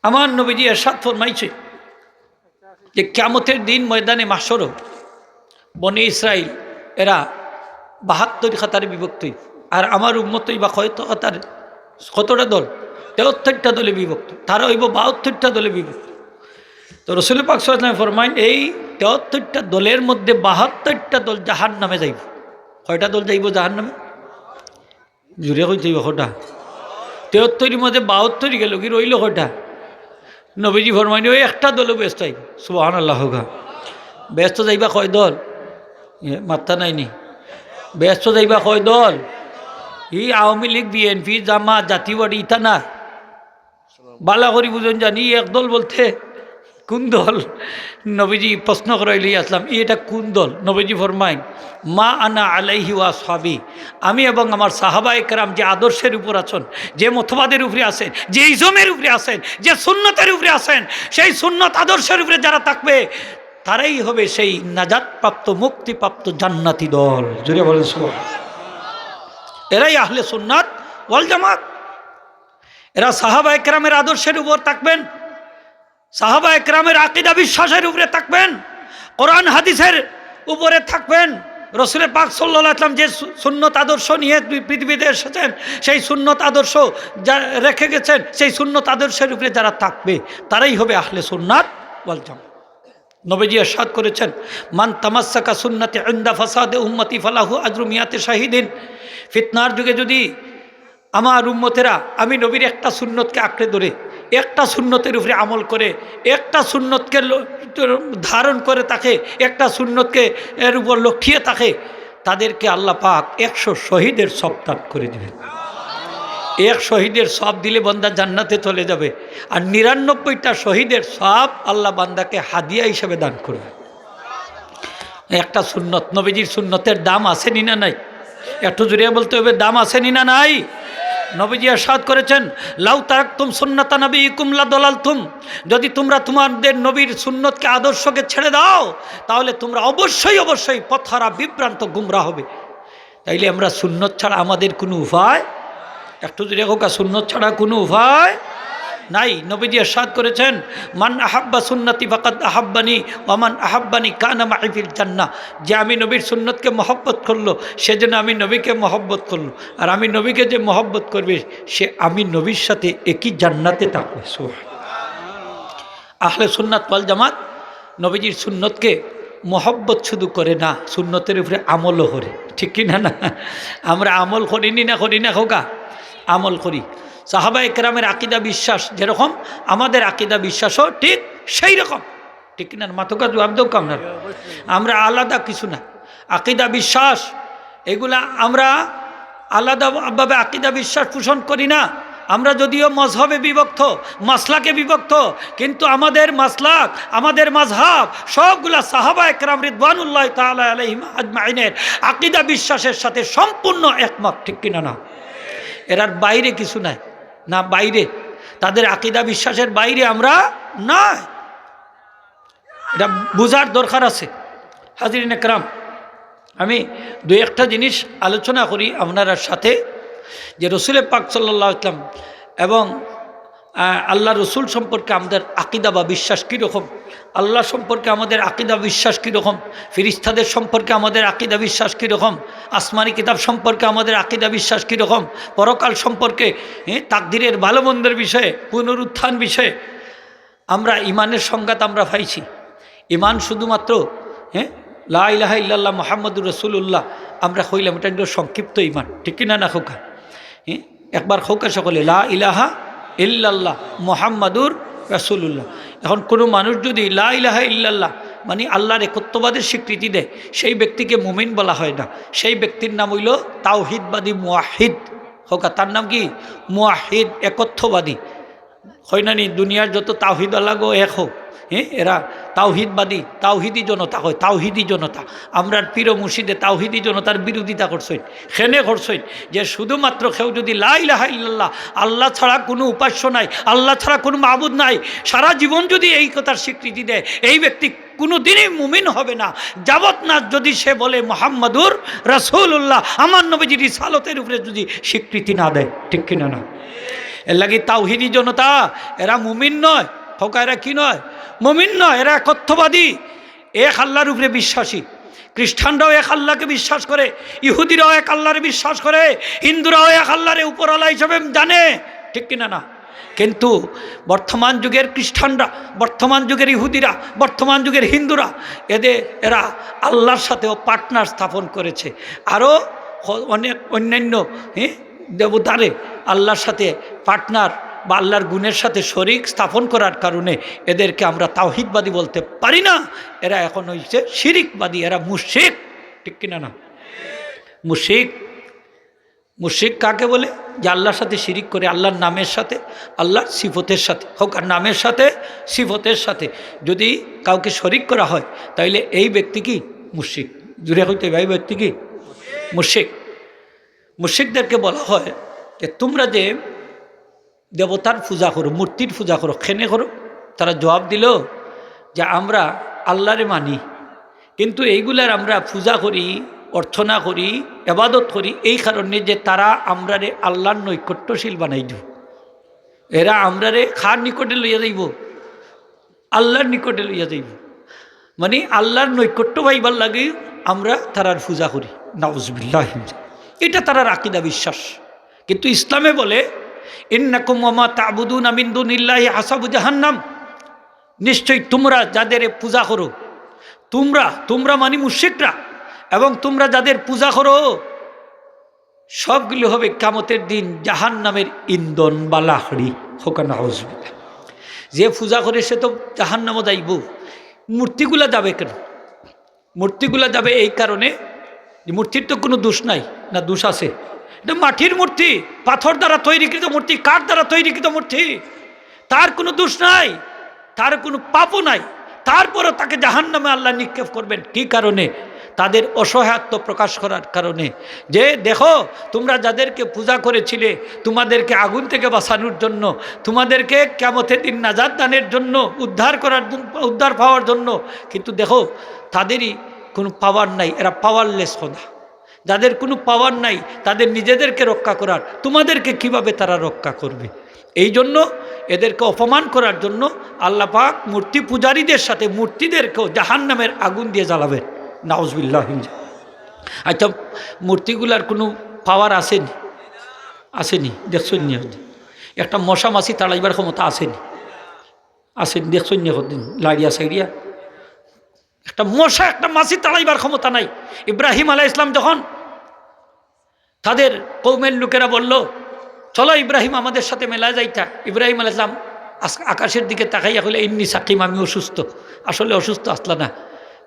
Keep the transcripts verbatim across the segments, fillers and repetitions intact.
আমার নবীজি এরশাদ ফরমাইছে যে কিয়ামতের দিন ময়দানে মাহশরো বনি ইসরাইল এরা বাহাত্তর কাতারে বিভক্ত হইব, আর আমার উম্মত হইবা কয়টা কাতার, কতটা দল? তেহত্তরটা দলে বিভক্ত। তারা হইব বাহাত্তরটা দলে বিভক্ত। তো রসুল পাক সাল্লাল্লাহু আলাইহি ওয়াসাল্লাম ফরমাইন, এই তেহত্তরটা দলের মধ্যে বাহাত্তরটা দল জাহান্নামে যাইব। কয়টা দল যাইব জাহান্নামে? জুরে কইতে হইব কয়টা? তেহত্তরর মধ্যে বাহাত্তর গেল, কি রইল কয়টা? নবীজি ফরমাইন, ওই একটা দলও বেহেস্ত যাইব। সুবহানাল্লাহ হোগা। বেহেস্ত যাইবা কয় দল? এ, মাত্তা নাইনি। বেহেস্ত যাইবা কয় দল? ই আওয়ামী লীগ, বিএনপি, জামাত, জাতীয় পার্টি, ইতা না। বালা করি বুঝুন জানি, এক দল বলতে কোন দল? নবীজি প্রশ্ন করাইলি আসলাম, "ই এটা কোন দল?" নবীজি ফরমাইন, "মা আনা আলাইহি ওয়া আসহাবি।" আমি এবং আমার সাহাবা একরাম যে আদর্শের উপর আছেন, যে মতবাদের উপরে আছেন, যে ইজমের উপরে আছেন, যে সুন্নতের উপরে আছেন, সেই সুন্নত আদর্শের উপরে যারা থাকবে, তারাই হবে সেই নাজাতপ্রাপ্ত, মুক্তিপ্রাপ্ত জান্নাতি দল। জুরে বলেন সুবহান। এরাই আহলে সুন্নাত ওয়াল জামাত। এরা সাহাবা একরামের আদর্শের উপর থাকবেন, সাহাবা একরামের আকিদা বিশ্বাসের উপরে থাকবেন, কোরআন হাদিসের উপরে থাকবেন। রসুল পাক সাল্লাল্লাহু আলাইহি ওয়াসাল্লাম যে সু-, সুন্নত আদর্শ নিয়ে পৃ-, পৃথিবীতে এসেছেন, সেই সুন্নত আদর্শ যা রেখে গেছেন, সেই সুন্নত আদর্শের উপরে যারা থাকবে, তারাই হবে আহলে সুন্নাত ওয়াল জামাত। নবীজি ইরশাদ করেছেন, "মান তামাসসাকা সুন্নতি ইনদা ফাসাদে উম্মতি ফালাহু আজরু মিয়াতে শাহিদিন।" ফিতনার যুগে যদি আমার উম্মতেরা আমি নবীর একটা সুন্নতকে আঁকড়ে ধরে, একটা সুন্নতের উপরে আমল করে, একটা সুন্নতকে ল-, ধারণ করে থাকে, একটা সুন্নতকে এর উপর লটকিয়ে থাকে, তাদেরকে আল্লাহ পাক একশো শহীদের সওয়াব দান করে দিবেন। এক শহীদের সওয়াব দিলে বান্দা জান্নাতে চলে যাবে, আর নিরানব্বইটা শহীদের সওয়াব আল্লাহ বান্দাকে হাদিয়া হিসেবে দান করবে। একটা সুন্নত, নবীজির সুন্নতের দাম আছে নি না নাই? একটু জোরে বলতে হবে, দাম আছে নি না নাই? নবীজি ইরশাদ করেছেন, "লাউ তারাকতুম সুন্নাতা নাবিয়িকুম লাদালালতুম।" যদি তোমরা তোমাদের নবীর সুন্নতকে, আদর্শকে ছেড়ে দাও, তাহলে তোমরা অবশ্যই, অবশ্যই পথহারা, বিভ্রান্ত, গুমরা হবে। তাইলে আমরা সুন্নত ছাড়া আমাদের কোনো উপায়, একটু জোরে হোক, সুন্নত ছাড়া কোনো উপায় নাই। নবীজি ইরশাদ করেছেন, "মান আহাব্বা সুন্নতি ফাকাদ আহাব্বানি, ওয়া মান আহাব্বানি কানা মাই ফিল জান্নাহ।" যে আমি নবীর সুন্নতকে মহব্বত করলো, সে যেন আমি নবীকে মহব্বত করলো, আর আমি নবীকে যে মহব্বত করবে, সে আমি নবীর সাথে একই জান্নাতে থাকবে। সুবহান। আহলে সুন্নাত ওয়াল জামাত নবীজির সুন্নতকে মহব্বত শুধু করে না, সুন্নতের উপরে আমলও করে, ঠিক কি না? না, আমরা আমল করি নি না, করি না, হোকা? আমল করি। সাহাবা একরামের আকিদা বিশ্বাস যেরকম, আমাদের আকিদা বিশ্বাসও ঠিক সেই রকম, ঠিক কি না? মাতোকা, জবাব দেও আপনারা। আমরা আলাদা কিছু না, আকিদা বিশ্বাস এগুলা আমরা আলাদাভাবে আকিদা বিশ্বাস পোষণ করি না। আমরা যদিও মজহবে বিভক্ত, মাসলাকে বিভক্ত, কিন্তু আমাদের মাসলাক, আমাদের মাযহাব সবগুলা সাহাবা একরাম রিদওয়ানুল্লাহি তাআলা আলাইহিম আজমাইনের আকিদা বিশ্বাসের সাথে সম্পূর্ণ একমত, ঠিক কিনা না? এরার বাইরে কিছু নাই, না বাইরে, তাদের আকিদা বিশ্বাসের বাইরে আমরা নাই। এটা বুঝার দরকার আছে। হাজিরিন একরাম, আমি দুই একটা জিনিস আলোচনা করি আপনারার সাথে, যে রসুলে পাক সাল্লাল্লাহু আলাইহি ওয়াসাল্লাম এবং, আহ, আল্লাহ রসুল সম্পর্কে আমাদের আকিদা বা বিশ্বাস কীরকম, আল্লাহ সম্পর্কে আমাদের আকিদা বিশ্বাস কীরকম, ফিরিস্তাদের সম্পর্কে আমাদের আকিদা বিশ্বাস কীরকম, আসমানি কিতাব সম্পর্কে আমাদের আকিদা বিশ্বাস কীরকম, পরকাল সম্পর্কে, হ্যাঁ, তাকদিরের ভালো মন্দের বিষয়ে, পুনরুত্থান বিষয়ে, আমরা ইমানের সংজ্ঞাত আমরা পাইছি, ইমান শুধুমাত্র, হ্যাঁ, লা ইলাহা ইল্লাল্লাহ মুহাম্মাদুর রাসূলুল্লাহ আমরা কইলাম, এটা হলো সংক্ষিপ্ত ইমান, ঠিক কি না, না হোকা? হ্যাঁ, একবার হোকা সকলে, লা ইলাহা ইল্লাল্লাহ মুহাম্মাদুর রাসূলুল্লাহ। এখন কোনো মানুষ যদি লা ইলাহা ইল্লাল্লাহ মানে আল্লাহর একত্ববাদের স্বীকৃতি দেয়, সেই ব্যক্তিকে মুমিন বলা হয় না, সেই ব্যক্তির নাম হইল তাওহীদবাদী মুওয়াহহিদ। হোকা, তার নাম কি? মুওয়াহহিদ, একত্ববাদী। হয় না নি, দুনিয়ার যত তাওহীদওয়ালাগো এক হোক, হ্যাঁ, এরা তাওহীদবাদী, তাওহীদি জনতা হয়, তাওহীদি জনতা। আমরার পীর ও মুর্শিদে তাওহীদি জনতার বিরোধিতা করছইন, কেনে করছইন, যে শুধুমাত্র কেউ যদি লা ইলাহা ইল্লাল্লাহ, আল্লাহ ছাড়া কোনো উপাস্য নাই, আল্লাহ ছাড়া কোনো মাবুদ নাই, সারা জীবন যদি এই কথার স্বীকৃতি দেয়, এই ব্যক্তি কোনোদিনই মুমিন হবে না, যাবত না যদি সে বলে মোহাম্মদুর রাসূলুল্লাহ, আমার নবীজির রিসালতের উপরে যদি স্বীকৃতি না দেয়, ঠিক কিনা না? এর লাগি তাওহিদি জনতা, এরা মুমিন নয়। কউক্কা, এরা কি নয়? মুমিন নয়, এরা একত্ববাদী, এক আল্লাহর উপরে বিশ্বাসী। খ্রিস্টানরাও এক আল্লাহকে বিশ্বাস করে, ইহুদিরাও এক আল্লাহরে বিশ্বাস করে, হিন্দুরাও এক আল্লাহরে উপরওয়ালা হিসেবে জানে, ঠিক কিনা না? কিন্তু বর্তমান যুগের খ্রিস্টানরা, বর্তমান যুগের ইহুদিরা, বর্তমান যুগের হিন্দুরা, এদের, এরা আল্লাহর সাথেও পার্টনার স্থাপন করেছে। আরও হ-, অনেক অন্যান্য, হ্যাঁ, দেবতারে আল্লাহর সাথে পার্টনার বা আল্লাহর গুণের সাথে শরিক স্থাপন করার কারণে এদেরকে আমরা তাওহিদবাদী বলতে পারি না। এরা এখন হইছে শিরিকবাদী, এরা মুশরিক, ঠিক কিনা না? মুশরিক, মুশরিক কাকে বলে? যে আল্লাহর সাথে শিরিক করে, আল্লাহর নামের সাথে, আল্লাহর সিফতের সাথে, কউক্কা, আর নামের সাথে, সিফতের সাথে যদি কাউকে শরিক করা হয়, তাইলে এই ব্যক্তি কি? মুশরিক। জুরে কইতে হবে, এই ব্যক্তি কি? মুশরিক। মুশরিকদেরকে বলা হয় যে, "তোমরা যে দেবতার পূজা করো, মূর্তির পূজা করো, কেনে করো?" তারা জবাব দিল যে, "আমরা আল্লাহরে মানি, কিন্তু এইগুলার আমরা পূজা করি, অর্চনা করি, এবাদত করি, এই কারণে যে তারা আমরারে আল্লাহর নৈকট্যশীল বানাই দিব। এরা আমরারে কার নিকটে লইয়া যাইব? আল্লাহর নিকটে লইয়া যাইব।" মানে, আল্লাহর নৈকট্য পাইবার লাগি আমরা তারার পূজা করি। নাউজুবিল্লাহ। এটা তারার আকিদা, বিশ্বাস। কিন্তু ইসলামে বলে, "ইন্নাকুম ওয়া মা তা'বুদুনা মিন দুনিল্লাহি হাসাবু জাহান্নাম।" নিশ্চয়ই তোমরা যাদের পূজা করো, তোমরা, তোমরা মানে মুশরিকরা, এবং তোমরা যাদের পূজা করো, সবগুলি হবে কিয়ামতের দিন জাহান্নামের ইন্ধন বা লাকড়ি। কউক্কা, নাউজুবিল্লাহ। যে পূজা করে সে তো জাহান্নামো যাইব। মূর্তিগুলা যাবে কেন? মূর্তিগুলা যাবে এই কারণে যে মূর্তির তো কোনো দোষ নাই, না দোষ আছে? এটা মাটির মূর্তি, পাথর দ্বারা তৈরিকৃত মূর্তি, কাঠ দ্বারা তৈরিকৃত মূর্তি, তার কোনো দোষ নাই, তার কোনো পাপও নাই, তারপরও তাকে জাহান্নামে আল্লাহ নিক্ষেপ করবেন। কি কারণে? তাদের অসহায়ত্ব প্রকাশ করার কারণে। যে দেখো, তোমরা যাদেরকে পূজা করেছিলে, তোমাদেরকে আগুন থেকে বাঁচানোর জন্য, তোমাদেরকে কিয়ামতের দিন নাজাত দানের জন্য, উদ্ধার করার জন্য, উদ্ধার পাওয়ার জন্য, কিন্তু দেখো, তাদেরই কোনো পাওয়ার নাই, এরা পাওয়ারলেস খোদা। যাদের কোনো পাওয়ার নাই, তাদের নিজেদেরকে রক্ষা করার, তোমাদেরকে কিভাবে তারা রক্ষা করবে? এই জন্য এদেরকে অপমান করার জন্য আল্লাহ পাক মূর্তি পূজারীদের সাথে মূর্তিদেরকেও জাহান্নামের আগুন দিয়ে জ্বালাবেন। নাউজুবিল্লাহ। আচ্ছা, মূর্তিগুলার কোনো পাওয়ার আছেনি? আছেনি? দেখছইন নি? একটা মশা মাছি তাড়াইবার ক্ষমতা আছেনি? আছেনি? দেখছইন নি? কদিন লাড়িয়া সাইড়িয়া একটা মশা, একটা মাছি তাড়াইবার ক্ষমতা নাই। ইব্রাহিম আলাইহিস সালাম যখন তাদের কওমের লোকেরা বলল, "চলো ইব্রাহিম, আমাদের সাথে মেলায় যাইতা।" ইব্রাহিম আলাইহিস সালাম আস-, আকাশের দিকে তাকাইয়া কইলা, "ইন্নি সাকিম, আমি অসুস্থ।" আসলে অসুস্থ আছলা না,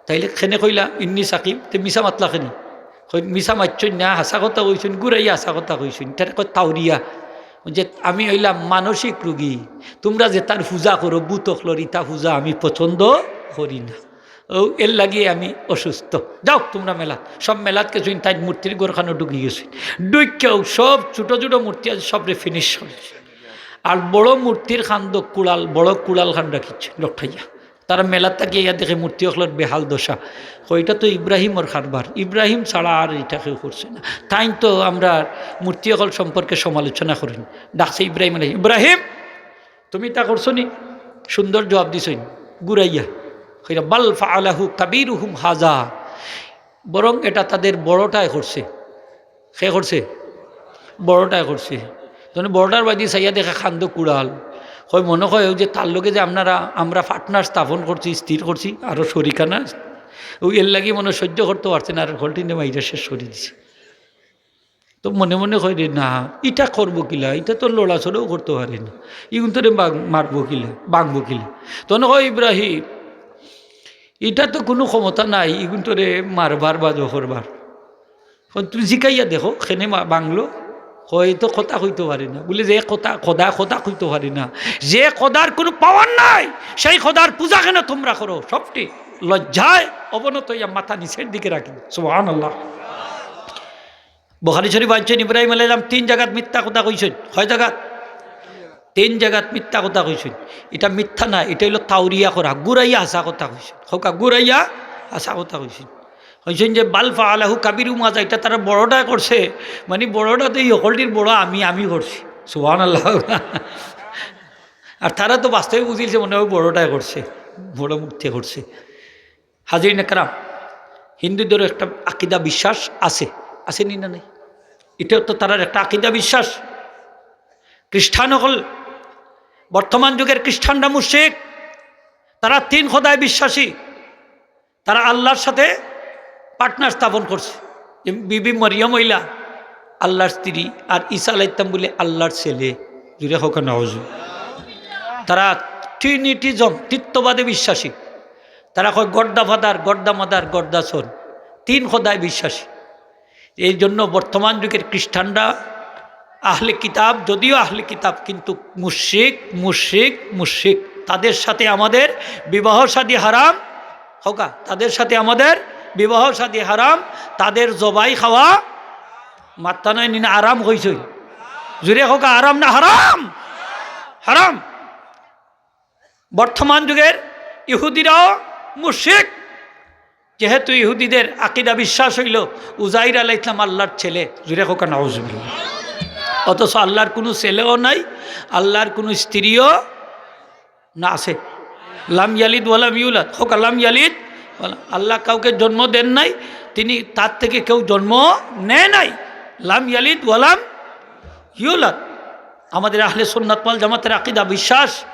তাইলে কেনে কইলা, "ইন্নি সাকিম", তে মিছা মাতলা কেনে? কই, মিছা মাতছইন না, হাছা কথা কইছইন, ঘুরাইয়া হাছা কথা কইছইন। তারে কয় তাওরিয়া, যে আমি অইলাম মানসিক রোগী, তোমরা যেতার পূজা করো, ভূত অকলর, ইতা পূজা আমি পছন্দ করি না। ও, এর লাগি আমি অসুস্থ। যাও তোমরা মেলাত। সব মেলাত গেছইন, তাইন মূর্তির ঘরখানো ঢুকি গেছইন। ঢুকিয়াউ সব ছোট ছোট মূর্তি আছে, সবরে ফিনিশ করেছে। আর বড় মূর্তির কান্দো কুড়াল, বড় কুড়াল খান রাখিছে লটকাইয়া। তারা মেলাত থাকিয়া ইয়া দেখে মূর্তি অকলর বেহাল দশা। কয়, "ইটা তো ইব্রাহিমর কারবার, ইব্রাহিম ছাড়া আর ইটা কেউ করছে না।" তাইন তো আমরার মূর্তি অকল সম্পর্কে সমালোচনা করইন। ডাকছে ইব্রাহিম আলাইহিস, "ইব্রাহিম, তুমি ইতা করছো নি?" সুন্দর জবাব দিছইন, ঘুরাইয়া। কইরা, "বাল ফাআলাহু কাবীরুহুম হাযা।" বরং এটা তাদের বড়টায় করছে। কে করছে? বড়টায় করছে। তখন বড়টার বায়দি চাইয়া দেখে কান্দো কুড়াল। কয়, "মনে কয় ওই যে তার লগে যে আপনারা, আমরা পার্টনার স্থাপন করছি, স্থির করছি, আরো শরিকানা, ওই এর লাগি মনে হয় সহ্য করতে পারছে না, আর হকলটিনে মাইরা শেষ করি দিছে।" তো মনে মনে কয়, "রে না, ইটা করবো কিলা? ইটা তো লড়াচড়াও করতে পারে না, ইগুন তো রে বাং-, মারবো কিলা, বাংবো কিলা?" তখন কয়, "ইব্রাহিম, ইটা তো কোনো ক্ষমতা নাই, ইগুন তো রে মারবার বা জো করবার।" কয়, "তুমি জিকাইয়া দেখো, কেনে মা-, বাংলো?" কয়, "তো কথা কইতে পারে না।" বলে, "যে কথা, খোদা কথা কইতে পারে না, যে খোদার কোনো পাওয়ার নাই, সেই খোদার পূজা কেন তোমরা করো?" সবটি লজ্জায় অবনত হইয়া মাথা নিচের দিকে রাখি। সুবহানাল্লাহ। বুখারী শরীফ আনছইন, ইব্রাহিম আলাইহিস সালাম তিন জাগাত মিথ্যা কথা কইছইন। কয় জাগাত? তিন জাগাত মিথ্যা কথা কইছইন। ইটা মিথ্যা না, ইটা অইলো তাওরিয়া করা, ঘুরাইয়া হাছা কথা কইছইন। কউক্কা, ঘুরাইয়া হাছা কথা কইছইন। কইছইন যে, "বাল ফাআলাহু কাবীরুহুম হাযা", ইটা তারা বড়টায় করছে, মানে বড়টা তো ই হকলটির বড় আমি, আমি করছি। সুবহানাল্লাহ। আর তারা তো বাস্তবে বুঝিলছে মনে হয় বড়টাই করছে, বড় মূর্তি করছে। হাজিরিন একরাম, হিন্দুদেরও একটা আকিদা বিশ্বাস আছে, আছে নি না নাই? এটা তো তারার একটা আকিদা বিশ্বাস। খ্রিস্টান অকল, বর্তমান যুগের খ্রিস্টানরা মুশরিক, তারা তিন খোদায় বিশ্বাসী। তারা আল্লাহর সাথে পার্টনার স্থাপন করছে। যে বিবি মরিয়ম অইলা আল্লাহর স্ত্রী, আর ঈসা আলাইহিস সালাম বলে আল্লাহর ছেলে। জুরে কউক্কা নাউজু। তারা ট্রিনিটিজম, ত্রিত্ববাদে বিশ্বাসী। তারা কয় গড্ডা ফাদার, গড্ডা মাদার, গড্ডা সন, তিন খোদায় বিশ্বাসী। এই জন্য বর্তমান যুগের খ্রিস্টানরা আহলে কিতাব, যদিও আহলে কিতাব, কিন্তু মুশরিক, মুশরিক, মুশরিক। তাদের সাথে আমাদের বিবাহ শাদী হারাম। কউক্কা, তাদের সাথে আমাদের বিবাহ শাদী হারাম। তাদের জবাই খাওয়া, মাত্তা নাই নি না, আরাম কইছইন? জুরে কউক্কা, আরাম না হারাম? হারাম। বর্তমান যুগের ইহুদিরাও মুশরিক, যেহেতু ইহুদিদের আকিদা বিশ্বাস অইলো উজাইর আলাইহিস সালাম আল্লাহর ছেলে। জুরে কউক্কা নাউজুবিল্লাহ। অথচ আল্লাহর কুনু ছেলেও নাই, আল্লাহর কুনু স্ত্রীও না আছে। লাম ইয়ালিদ ওয়ালাম ইউলাদ। কউক্কা লাম ইয়ালিদ ওয়ালাম, আল্লাহ কাউকে জন্ম দেন নাই, তিনি, তার থেকে কেউ জন্ম নেয় নাই। লাম ইয়ালিদ ওয়ালাম ইউলাদ। আমাদের আহলে সুন্নাত ওয়াল জামাতের আকিদা বিশ্বাস।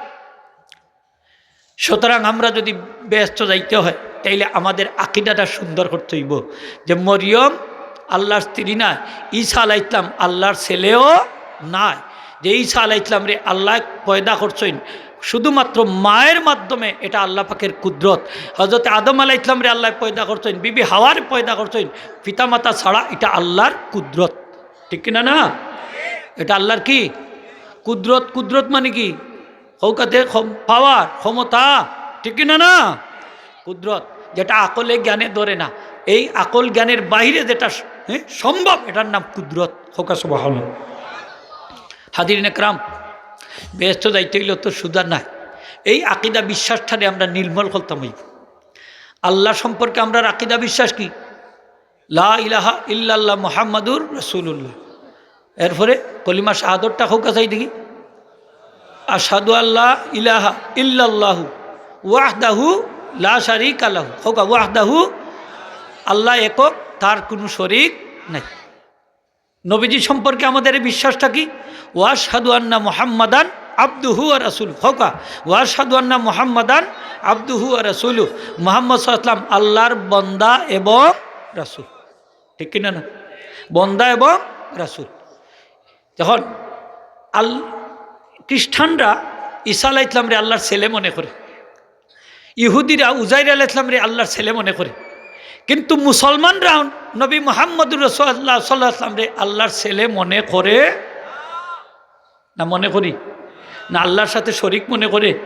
সুতরাং আমরা যদি বেহেস্ত যাইতে হয়, তাইলে আমাদের আকিদাটা সুন্দর করতে অইবো যে মরিয়ম আল্লাহর স্ত্রী নায়, ঈসা আলাইহিস সালাম আল্লাহর ছেলেও নায়, যে ঈসা আলাইহিস সালামরে আল্লায় পয়দা করছইন শুধুমাত্র মায়ের মাধ্যমে, এটা আল্লাহ পাকের কুদরত। হযরত আদম আলাইহিস সালামরে আল্লায় পয়দা করছইন, বিবি হাওয়ারে পয়দা করছইন পিতামাতা ছাড়া, এটা আল্লাহর কুদরত। ঠিক কিনা না? এটা আল্লাহর কি? কুদরত। কুদরত মানে কি? কউক্কা তে ক্ষম-, পাওয়ার, ক্ষমতা, ঠিক কিনা না? কুদরত, যেটা আকলে জ্ঞানে ধরে না, এই আকল জ্ঞানের বাইরে যেটা স-, হ্যাঁ, সম্ভব, এটার নাম কুদরত। কউক্কা সুবহানাল্লাহ। হাজিরিন একরাম, বেহেস্ত যাইতে অইলে তো সুজা নায়। এই আকিদা বিশ্বাসটারে আমরা নির্মল করতাম অইবো। আল্লাহ সম্পর্কে আমরার আকিদা বিশ্বাস কি? লা ইলাহা ইল্লাল্লাহ মুহাম্মাদুর রাসূলুল্লাহ। এরপরে কলিমা শাহাদতটা কউক্কা চাই দেখি। আশহাদু আল্লা ইলাহা ইল্লাল্লাহু ওয়াহদাহু লা শারিকা লাহু। কউক্কা ওয়াহদাহু, আল্লাহ একক, তার কুনু শরিক নাই। নবীজি সম্পর্কে আমাদের এই বিশ্বাসটা কি? ওয়াশহাদু আন্না মুহাম্মাদান আবদুহু ওয়া রাসূলুহু। কউক্কা, ওয়াশহাদু আন্না মুহাম্মাদান আবদুহু ওয়া রাসূলুহু। মুহাম্মদ সাল্লাল্লাহু আলাইহি ওয়াসাল্লাম আল্লাহর বন্দা এবং রাসূল। ঠিক কিনা না? বন্দা এবং রাসূল। যখন আল-, খ্রিস্টানরা ঈসা আলাইহিস সালামরে আল্লাহর ছেলে মনে করে, ইহুদিরা উজাইর আলাইহিস সালামরে আল্লাহর ছেলে মনে করে, কিন্তু মুসলমানরা নবী মুহাম্মদুর রাসূলুল্লাহ সাল্লাল্লাহু আলাইহি ওয়াসাল্লামরে আল্লাহর ছেলে মনে করে না? মনে করি না? আল্লাহর সাথে শরিক মনে করে?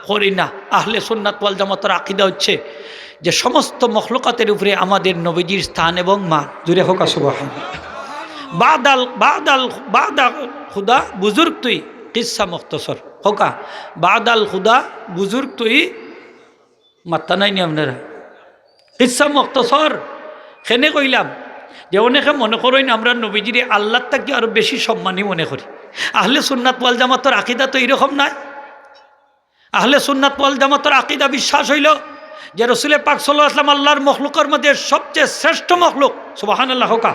করি না। আহলে সুন্নাত ওয়াল জামাতের আকিদা হচ্ছে যে সমস্ত মখলুকাতের উপরে আমাদের নবীজির স্থান এবং মান। জুরে কউক্কা সুবহানাল্লাহ। বাদাল, বাদাল, বাদা খুদা বুজুর্গ তুই, কিসসা মুখতসর। কউক্কা, বাদাল খুদা বুজুর্গ তুই, মাত্তা নাই নি আপনারা? কিসসা মুখতসর কেনে কইলাম যে অনেকে মনে করইন আমরা নবীজিরে আল্লাহর থাকি আরো বেশি সম্মানী মনে করি। আহলে সুন্নাত ওয়াল জামাতর আকিদা তো এরকম নায়। আহলে সুন্নাত ওয়াল জামাতর আকিদা বিশ্বাস অইলো যে রসুলে পাক সাল্লাল্লাহু আলাইহি ওয়াসাল্লাম আল্লাহর মখলুকর মধ্যে সবচেয়ে শ্রেষ্ঠ মখলুক। সুবহানাল্লাহ কউক্কা।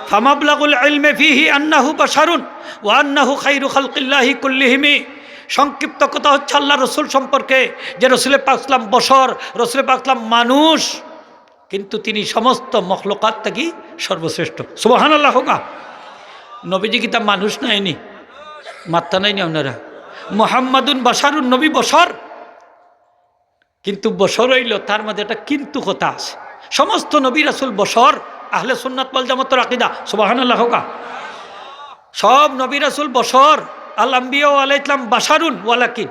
ফামাবলাগুল ইলমি ফিহি আন্নাহু বাশারুন ওয়া আন্নাহু খাইরু খালকিল্লাহি কুল্লিহিমি। সংক্ষিপ্ত কথা হচ্ছে আল্লাহর রসুল সম্পর্কে যে রসুলে পাক সাল্লাম বশর, রসুলে পাক সাল্লাম মানুষ, কিন্তু তিনি সমস্ত মখলুকাত থাকি সর্বশ্রেষ্ঠ। সুবহানাল্লাহ কউক্কা। নবীজি কিতা মানুষ নায় নি? মাত্তা নাই নি আপনারা? মুহাম্মাদুন বাশারুন, নবী বশর, কিন্তু বশর অইলো, তার মাঝে একটা কিন্তু কথা আছে। সমস্ত নবী রাসূল বশর, আহলে সুন্নাত ওয়াল জামাতর আকিদা। সুবহানাল্লাহ কউক্কা। সব নবী রাসূল বশর, আল আম্বিয়া আলাইহিস সালাম বাশারুন ওয়ালাকিন,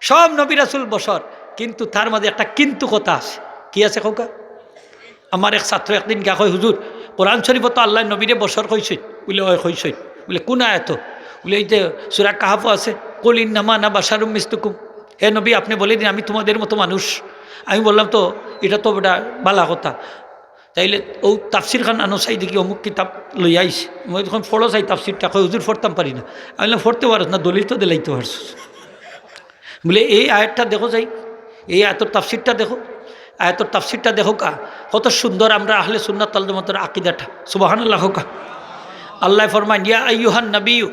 সব নবী রাসূল বশর, কিন্তু তার মাঝে একটা কিন্তু কথা আছে। কি আছে কউক্কা? আমার এক ছাত্র একদিন গিয়া কয়, "হুজুর, কোরআন শরীফো তো আল্লায় নবীরে বশর কইছইন।" বুলে, "অয় কইছইন।" বুলে, "কুন আয়াতো?" বুলে, "এই যে সূরা কাহাফো আছে, 'কুল ইন্নামা আনা বাশারুম মিসলুকুম।'" হে নবী, আপনি বলে দিন, "আমি তোমাদের মতো মানুষ।" আমি বললাম, "তো এটা তো বেটা বালা কথা।" তাইলে অউ তাফসির খান আনো চাই দেখি, অমুক কিতাব লইয়া আইছে। আমি তখন, "পড়ো চাই তাফসিরটা।" কয়, "হুজুর, পড়তাম পারি না।" আমি বললাম, "পড়তে পারস না, দলিল তো দিলাইতে পারছস।" বলে, "এই আয়াতটা দেখো চাই, এই আয়াতর তাফসিরটা দেখো, আয়াতর তাফসিরটা দেখো কা, কত সুন্দর আমরা আহলে সুন্নাত ওয়াল জামাতর আকিদাটা।" সুবহানাল্লাহ কউক্কা। আল্লায় ফরমাইন, "ইয়া আইয়ুহান নাবিয়্যু,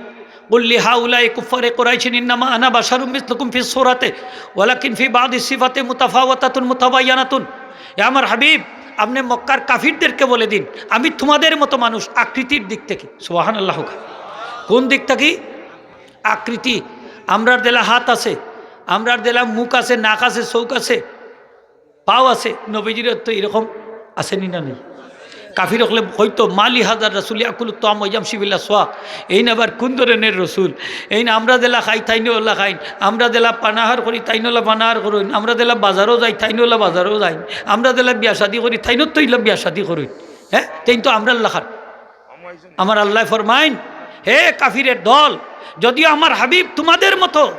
কুল লিহাউলাই কুফফারে কুরাইশিন ইন্নামা আনা বাশারুম মিসলুকুম ফিস সূরাতে ওয়ালাকিন ফি বাদি সিফাতে মুতাফাওয়াতাতুন মুতাবায়্যানাতুন।" এ আমার হাবিব, আপনে মক্কার কাফিরদেরকে বলে দিন, আমি তোমাদের মতো মানুষ আকৃতির দিক থাকি। সুবহানাল্লাহ কউক্কা। কোন দিক থাকি? আকৃতি। আমরার যেলা হাত আছে, আমরার যেলা মুখ আছে, নাক আছে, চউখ আছে, পাও আছে, নবীজির তো এরকম আছে নি না নাই? কাফির অকলে কইতো, "মালি হাদার রাসুল ইয়াকুলুত তাআম ওয়া ইয়ামশি বিল আসওয়াক।" এইন আবার কোন ধরনের রসুল? এইন আমরা যেলা খাই, তাইনও অলা খাইন। আমরা যেলা পানাহার করি, তাইনও অলা পানাহার করইন। আমরা যেলা বাজারো যাই, তাইনও অলা বাজারো যাইন। আমরা যেলা বিয়া শাদি করি, তাইনও তো ইলা বিয়া শাদি করইন। হ্যাঁ, তাইন তো আমরার লাখান। আমার আল্লায় ফরমাইন, "হে কাফিরের দল, যদিও আমার হাবিব তোমাদের মতো,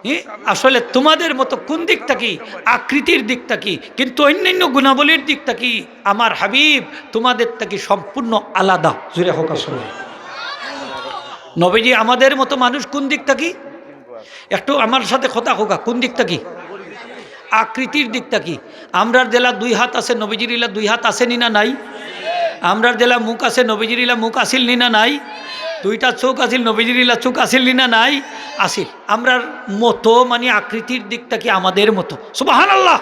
হি, আসলে তোমাদের মতো কোন দিক থাকি? আকৃতির দিক থাকি, কিন্তু অন্যান্য গুণাবলীর দিক থাকি আমার হাবিব তোমাদের থাকি সম্পূর্ণ আলাদা।" জোরে কউক্কা সুবহানাল্লাহ। নবীজি আমাদের মতো মানুষ কোন দিক থাকি? একটু আমার সাথে কথা কউক্কা, কোন দিক থাকি? আকৃতির দিক থাকি। আমরার যেলা দুই হাত আছে, নবীজির ইলা দুই হাত আছে নি না নাই? আমরার যেলা মুখ আছে, নবীজির ইলা মুখ আছিল নি না নাই? দুইটা চউখ আছিল, নবীজির ইলা চউখ আছিল নি না নাই? আছিল। আমরার মতো মানে আকৃতির দিক থাকি আমাদের মতো। সুবহানাল্লাহ।